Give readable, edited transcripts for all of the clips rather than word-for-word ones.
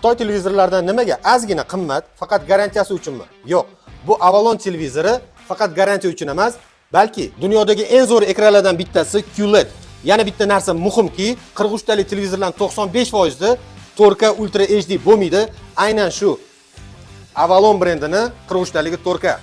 Xitoy televizorlaridan nimaga ozgina qimmat? Faqat garantiyasi uchunmi? Yo'q. Bu Avalon televizori faqat garantiya uchun emas, balki dunyodagi eng zo'r ekranlardan bittasi QLED. Yana bitta narsa muhimki, 43 talik televizorlarning 95% da 4K Ultra HD bo'lmaydi. Aynan shu Avalon brendini 43 taligi 4K.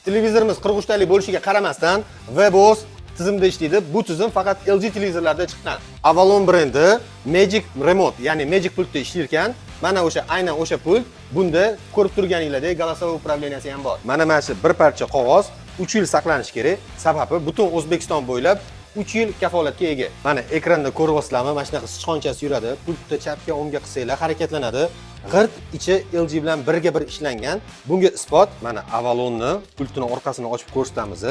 Televizorimiz 43 talik bo'lishiga qaramasdan WebOS tizimida ishlaydi. Bu tizim faqat LG televizorlarda chiqqan. Avalon brendi Magic Remote, ya'ni Magic pultda ishlar ekan. Mana o'sha, aynan o'sha pult. Bunda ko'rib turganinglardek голосовой управления si ham bor. Mana shu bir parcha qog'oz 3 yil saqlanishi kerak. Sababi butun O'zbekiston bo'ylab 3 yil kafolatga ega. Mana ekranda ko'ryapsizlarmi? Mana shunaqa sichqonchasi yuradi. Pultda chapga, o'ngga qilsanglar harakatlanadi. G'irt ichi LG bilan birga bir ishlangan. Bunga isbot mana Avalonni pultini orqasini ochib ko'rsatamiz.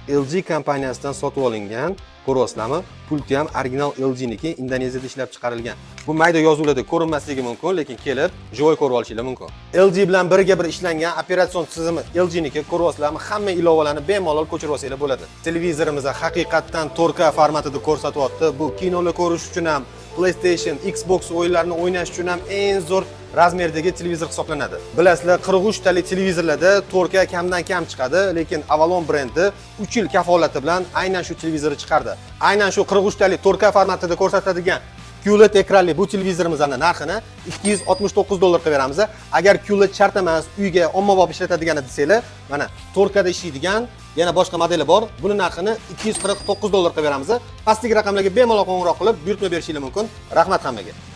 LG kompaniyasidan sotib olingan, ko'ryapsizlarmi? Pulti ham original LGniki, Indoneziyada ishlab chiqarilgan. Bu mayda yozuvlarda ko'rinmasligi mumkin, lekin kelib живой ko'rib olishinglar mumkin. LG bilan birga bir ishlangan, operatsion tizimi LGniki, ko'ryapsizlarmi? Hamma ilovalarni bemalol ko'chirib olsanglar bo'ladi. Televizorimiz haqiqatdan 4K formatida ko'rsatyapti. Bu kinolar ko'rish uchun ham, PlayStation, Xbox o'yinlarini o'ynash uchun ham eng zo'r razmerdagi televizor hisoblanadi. Bilasizlar, 43 talik televizorlarda 4K kamdan kam chiqadi, lekin Avalon brendi 3 yil kafolati bilan aynan shu televizorni chiqardi. Aynan shu 43 talik 4K formatida ko'rsatadigan QLED ekranli bu televizorimizning narxini 269 dollar qilib beramiz. Agar QLED shart emas, uyga ommabop ishlatadigani desanglar, mana 4K da ishlaydigan yana boshqa modeli bor. Buni narxini 249 dollar qilib beramiz. Pastdagi raqamlarga bemalol qo'ng'iroq qilib buyurtma berishinglar mumkin. Rahmat hammaga.